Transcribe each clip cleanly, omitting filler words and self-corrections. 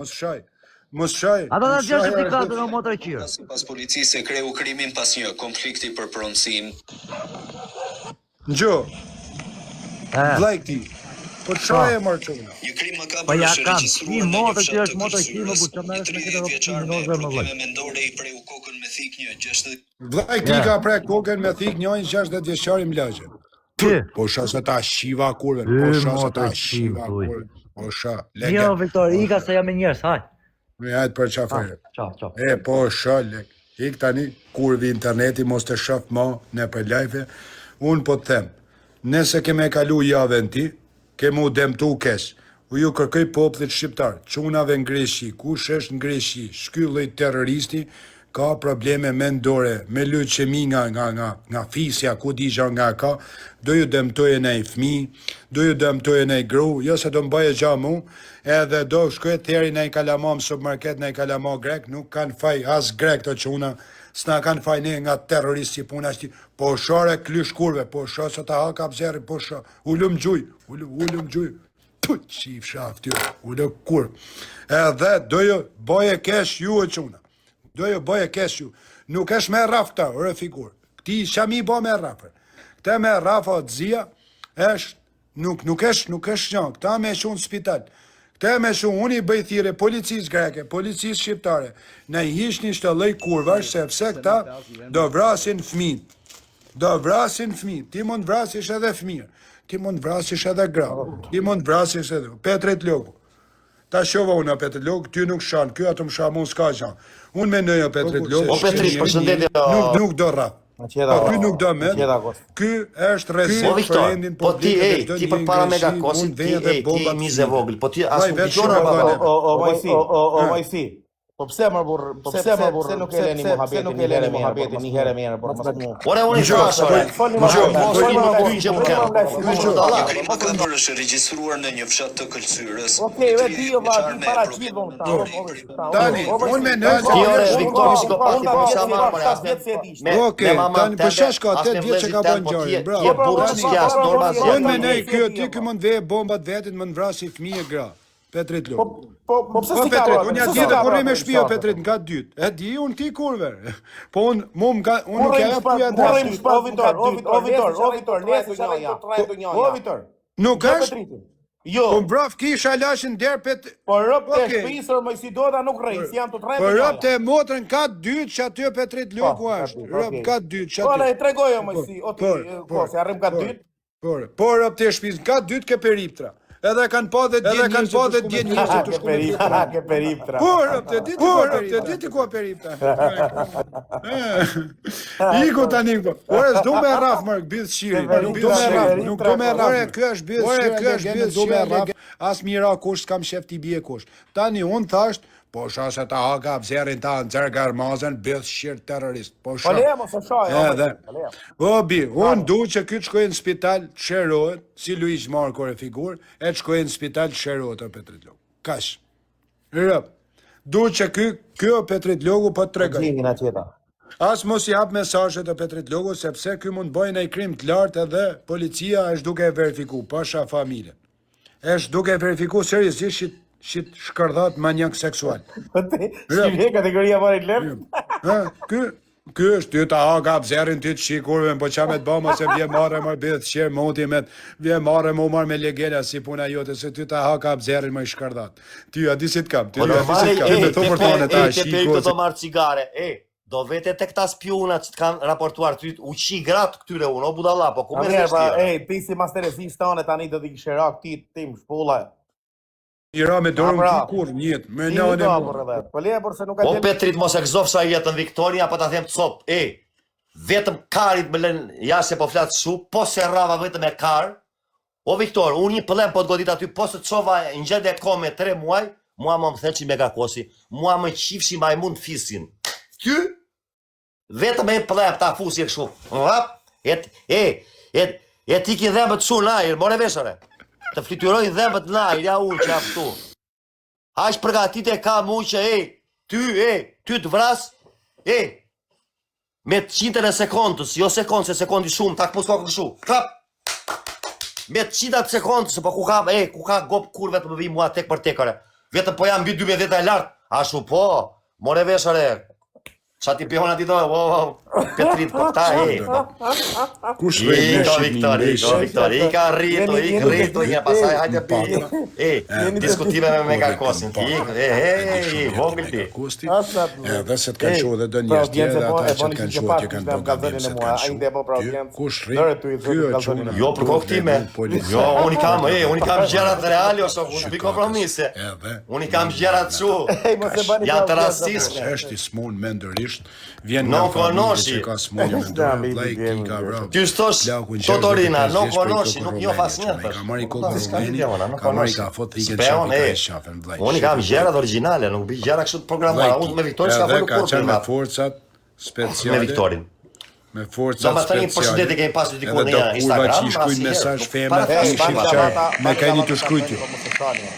Mos shaj. Mos shaj. Ata Mos ta shaj. gjashtë i katër o motër e qirë. Sipas policisë e kreu krimin pas një konflikti për pronësinë. Ngjo, E, vllai këtij. Po po. çaj e marr çuna. Një krim Po makabër ja është kam, regjistruar ti në një motër që fshat të është motër qi më Këlcyrës. kur të Një merresh me këtë 30 vjeçar rrobëtimin me o zemër vëllai. probleme mendore i preu kokën me thikë një 60 Vllai këtij Ja. ka prek kokën me thikë njërin 60 vjeçari në lagje. Ti, Po sha se ta shiva kurvën, po y sha se ta motër qi shiva thuj. kurvën, po sha, Mirë lege, o Viktor, po ika sha. se jam me njerëz, haj. Me hajt për Ha, qafere. ciao, ciao. E, po sha, lek. Ik tani, kurvi interneti, mos të shof ma në për live. Unë po të them, nëse ke me kalu javën ti, ke mu demtu keq. U ju kërkoj popullit shqiptar, çunave në Greqi, kush është në Greqi, ky lloj terroristi, ka probleme mendore, me leuçemi nga, nga, nga, nga fisja, ku di gja nga ka, do ju dëmtoje në i fmi, do ju dëmtoje në i gru, jo se do mbaje gja mu, edhe do shkoj theri në i kalama në supermarket, në i kalama grek, nuk kanë faj as grek të çuna, s'na kanë faj ne nga terroristi puna shti, po shore klysh kurve, po sho se ta haka bzerri, po sho, ulum gjuj, ulum, ulum gjuj, Tu, qifsha ftyrë, ulo kur. Edhe do ju boje kesh ju e çuna. Do ju boje kesh ju. Nuk është me rraf këta, ore figur. Këti qa mi bo me rrafër. Këta me rrafa të zia, është, nuk, nuk është, nuk është një, këta me shu në spital. Këta me shu, unë i bëj thirrje policisë greke, policisë shqiptare, në i hiqni çdo lloj kurvash, sepse këta do vrasin fëmijët. Do vrasin fëmijë. Ti mund vrasish edhe fëmijë. Ti mund vrasish edhe gra. Ti mund vrasish edhe Petrit Loku. Ta shova unë Petrit Loku, ty nuk shan, ky atë më sha mu s'ka gja. Unë mendoj o Petrit Loku. O Petrit, përshëndetje. Nuk nuk do rraf. Ma qeda, Po ky nuk do ma me. qeda kos. Ky është rrezik Po për Viktor, rendin po ti publik dhe ej, çdo ti njeri përpara në Greqi Megakosit, mund ti vejë dhe ej, ti bombat mizë e fëmijëve. vogël, po ti as Vllai nuk vetë dëgjon shumë baba. vllai. O, o, o, Mojsi, O, o, o, Ha. Mojsi. Po pse më burr, Po pse pse më burr, pse nuk e pse leni pse pse muhabetin nuk një e herë leni e mirë, muhabetin por një mos herë e mirë, por mos mu. Ore unë i Dëgjo, thash, ore. Folni më Dëgjo, pak, Mos folni i më nuk pak, ky gjë folni më më pak, kanë. folni Dëgjo. më pak. Një krim makabër është regjistruar në një fshat të Këlcyrës. Okej, Një ve di o 30 va, vjeçar di me para probleme gjithë unë ta, mendore o, i o, preu ta, o, Tani, o, unë mendoj o, se Ti ky ore është Viktor o, psikopati, o, po o, sa o, marr more o, as me vjet se e di. me Okej, me mamën tani po tënde, çash ka as me 8 vjet që vëllezërit ka tënd, bën po ti ngjarjen. je ti Bravo. je Po, po, burrë po, që Tani, s'ke as po, po, norma po, as po, unë jetë. mendoj po, ky po, ti ky mund vejë bombat vetit, mund vrasi fëmijë e gra. Petrit Po, Loku. po, po pse Po si ka Petrit, bërë? unë ja Pse di si dhe ka kur bërë rri me atë shtëpi o fshat? Petrit në kat dytë. E di unë ti kurver. Po unë mu më ka unë Ku nuk ja rrim jap shpat, ty ku rrim adresën. shpat, O Vitor, o Vitor, o Vitor, o Vitor, nesër nesër që njoja. rri O Vitor. Nuk Jo është? Petritin. Jo. Po mbraf kisha lashin der pet Po rëp të Okej. shtëpisë or Mojsi Doda nuk rrej, si janë të Po tretë rëp të motrën kat dytë që aty Petrit Po, Loku kat është. dytë, Rëp okej. kat dytë që Po na aty. e tregoj o Mojsi, o ti, Por, e, por, po, se arrim kat por. dytë. Por, po rëp të shtëpisë kat dytë ke periptra. Edhe kanë pa dhe dje Edhe kanë pa dhe dje njerëz që Ke të shkuar. periptra, ke periptra. Po, rëp të ditë ku rëp të ditë ku periptra. Iku tani po. Ore s'du me rraf mërk bidh shiri, nuk do me rraf, nuk do me rraf. Ore ky është bidh shiri, ky është bidh do me rraf. As mira kush s'kam shef ti bie kush. Tani un thash, po sha se ta haka abzerin ta nxjer garmazën bidh shir terrorist. Po Po sha. le mos e shaj, o Edhe. Mojsi, po le. Po bi, unë du që ky të shkojë në spital, të shërohet, si Luiz Marko e figur, e të shkojë në spital të shërohet o Petrit Loku. Kaq. Rëp. Du që ky, ky o Petrit Loku po të tregoj. Gjini na qeta. As mos i hap mesazhet e Petrit Loku sepse ky mund bëjë një krim të lartë edhe policia është duke e verifiku, pasha familjen. Është duke e verifiku seriozisht shit shit shkërdhat manjak seksual. Po ti, si vje kategoria marrin lef? Ha, ky ky është ty ta haka abzerin ty të shikurve, po qa me të bëma se vje marre më bidh qer moti me vje marre më u marr me legela si puna jote se ty ta haka abzerin më i shkërdhat. Ty a di si të kam, ty Po a di si normale, të kam. ej, Ty me te thu për pe, tonë ta ej, te peri shiku. do marr cigare, ej, do vete tek ta spiuna që të kanë raportuar ty, u qi gratë këtyre unë, o budalla, po ku A më mirë, thesh pa, ti? ore? ej, ti si masterezisht tone tani do t'i kishe ra këtij tim shpulla. I ra me dorën A, pra. ti kurr njet, me Ti nënë do e apo mua. rrëdhe. Po le por se nuk ka O gjë. Petrit mos e gëzof sa jetën Viktoria, po ta them cop, ej, vetëm karit më lën, ja se po flas shu, po se rrava vetëm e kar. O Viktor, unë një pëllem po të godit aty, po se çova në gjendje kome 3 muaj, mua më më theçi megakosi, mua më qifshi majmun fisin. Ty vetëm e pëllem ta fusi e kështu. Hap, et e et e ti ki dhëmbët çu në ajër, more vesh ore. Të flituroj dhëmbët në ajër, ja unë që jam këtu. Aq përgatitje kam unë që ej, ty ej, ty të vras, ej, me të qintën e sekondës, jo sekondë, se sekundi shumë, ta këpus kokën kështu. Klap. Me të qinta të sekondës, po ku ka, ej, ku ka gop kurve të më vi mua tek për tek ore. Vetëm po jam mbi 12 veta e lart. Ashtu po. More vesh ore. Qa ti pihon aty do? O, o, Petrit, po këta e. Po. Kush rri I me ka shqip një Viktori, i ka ndeshje? Viktori, i ka rritu, i Jeni- ka rritu, një pasaj hajde pi. Patra. E, Jeni të diskutime me Megakosin, ti, e, e, e, i vogël ti. Kosti, Asna të zë. edhe se të kanë Ej, shu edhe do Pra njerëz audiencë tjerë, po, ata e që të bëni kanë që shu pak, atje kanë ishte bërë gabim kallzonin se e të mua, kanë ai shu. dhe po pra Ty, audiencë. Kush rri? Dore tu i Ky thotë e kallzonin e çuna. Jo, për kokë time. Jo, unë i kam, e, unë i kam gjërat reale, ose unë bëj kompromise. Edhe. Unë i kam gjërat çu. Ej, mos e bëni Janë të pra audiencë, rastisme. apo. Është i smun mendërisht, vjen No nga familje konoshi. që ka smunje mendore, vllai ki ka vrarë. Ty thosh, Plakun Totorina, 65 no vjeç prej konoshi, kokë nuk Rumeni, njoh asnjë, çuna, I thash. ka marrë i Po, kokë s'ka Rumeni, lidhje, ona, no ka marrë i konoshi. ka fot ikën S'pe qafi unë, ka e. i qafen vllai. Unë i kam gjërat origjinale, nuk bëj gjëra kështu të programuara. Unë me Viktorin s'ka Edhe folur ka kurrë qenë me privat. forcat speciale. Me Viktorin. Me forcat Do më thënë një speciale. përshëndetje kemi pasur diku Edhe në do kurva Instagram, që i shkruajnë asnjëherë. mesazh Nuk- femra, para i thash, shqiptar, bani me ka një të lavata, shkruajtur. po mos e shani.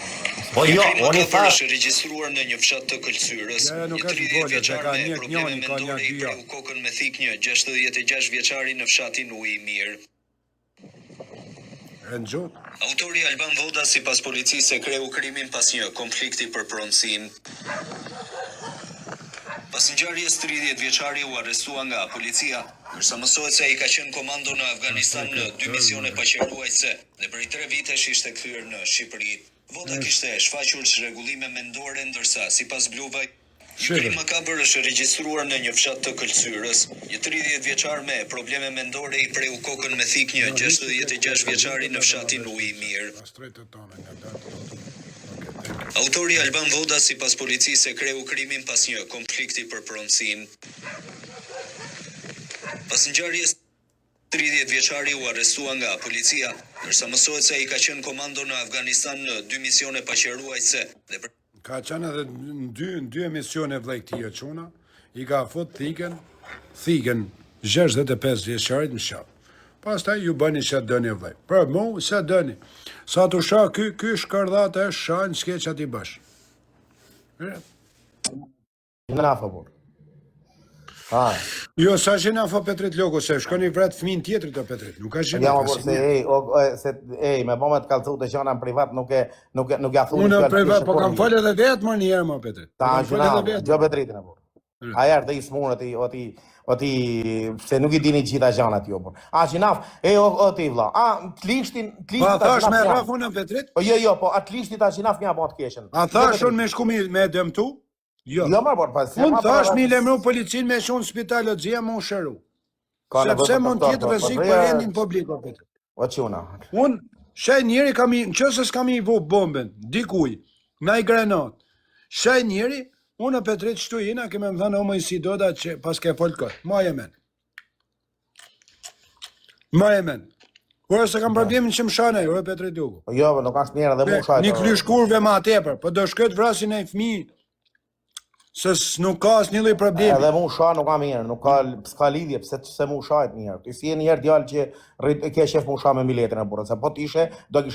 Po jo, Një krim unë i makabër thash, është regjistruar në një fshat të Këlcyrës. Ja, ja, nuk Një është 30 folje, se vjeçar ka me një probleme njëri, ka një mendore i dyja. preu kokën me thikë një 66 vjeçari në fshatin Uji i Mirë. Renxhot. Autori Alban Voda sipas policisë e kreu krimin pas një konflikti për pronësinë. Pas ngjarjes 30 vjeçari u arrestua nga policia, ndërsa mësohet se ai ka qenë komando në Afganistan në dy misione paqeruajtëse dhe prej 3 vitesh ishte kthyer në Shqipëri. Voda kishte shfaqur çrregullime mendore ndërsa sipas Bluva Një Shëve. krim makabër është regjistruar në një fshat të Këlcyrës. Një 30 vjeçar me probleme mendore i preu kokën me thikë një 66 vjeçari në fshatin Uji i Mirë. Pastroj të tona nga dalë. Okej, thank you. Autori Alban Voda sipas policisë e kreu krimin pas një konflikti për pronësinë. Pas ngjarjes 30 vjeçari u arrestua nga policia, ndërsa mësohet se ai ka qenë komando në Afganistan në dy misione paqeruajtëse dhe për Ka qenë edhe në dy, në dy emisione vllai këtij e çuna, i ka fut thikën, thikën 65 vjeçarit në shap. Pastaj ju bëni ç'a doni vllai. Për mu sa doni. Sa të sha ky, ky shkërdhat është shan, s'ke ç'a ti bësh. E, Gjinafa, por. Ha. Jo, sa gjinafa Petrit Loko, se shkoni vret fëmin tjetrit o Petrit, nuk ka Ja, gjinafa. më por se ej, o, o, se ej, me bëmë të kallzu të gjana në privat nuk e nuk e nuk ja thuni. Unë fjalë privat, kishe po kam kurrë. folë edhe vetë më një herë më Petrit. Ta Po kam folë edhe gjina, vetë. gjë Petritin apo. A herë të i smunët i o ti o ti se nuk i dini gjitha gjanat jo por. A gjinaf, e o, o ti vlla. A tlishtin, Po a tlishtin ta thash gjinaf me mja. rraf unë Petrit? Po jo jo, po atlishti ta gjinaf mja po atë keqen. A thash unë me shku mi- me dëmtu? Jo. Jo më por pas. Unë thash mi lemru policin me shun në spital o xhia më u shëru. Ka nevojë Sepse për mund doktor, të jetë po, po, rrezik po, për ja- rendin publik o Petrit. O çuna. Unë shej njeri kam i, nëse s'kam i vu bomben, dikuj, na i granat. Shej njeri, unë e Petrit shtu jena, keme më thënë o më i si doda që pas ke fol kot. Ma e men. Ma e men. Por se kam problemin që më shanej, o Petrit Luku. Po jo, po nuk është mirë edhe mu shaj. Një klysh kurve ma tepër, po do shkët vrasin e fëmijë se nuk ka asnjë lloj problemi. Edhe mu sha nuk ka mirë, nuk ka s'ka lidhje pse pse mu shajt mirë. Ti si je një herë djalë që rrit ke qef mu sha me miletin e burrës, se po të ishe do kishe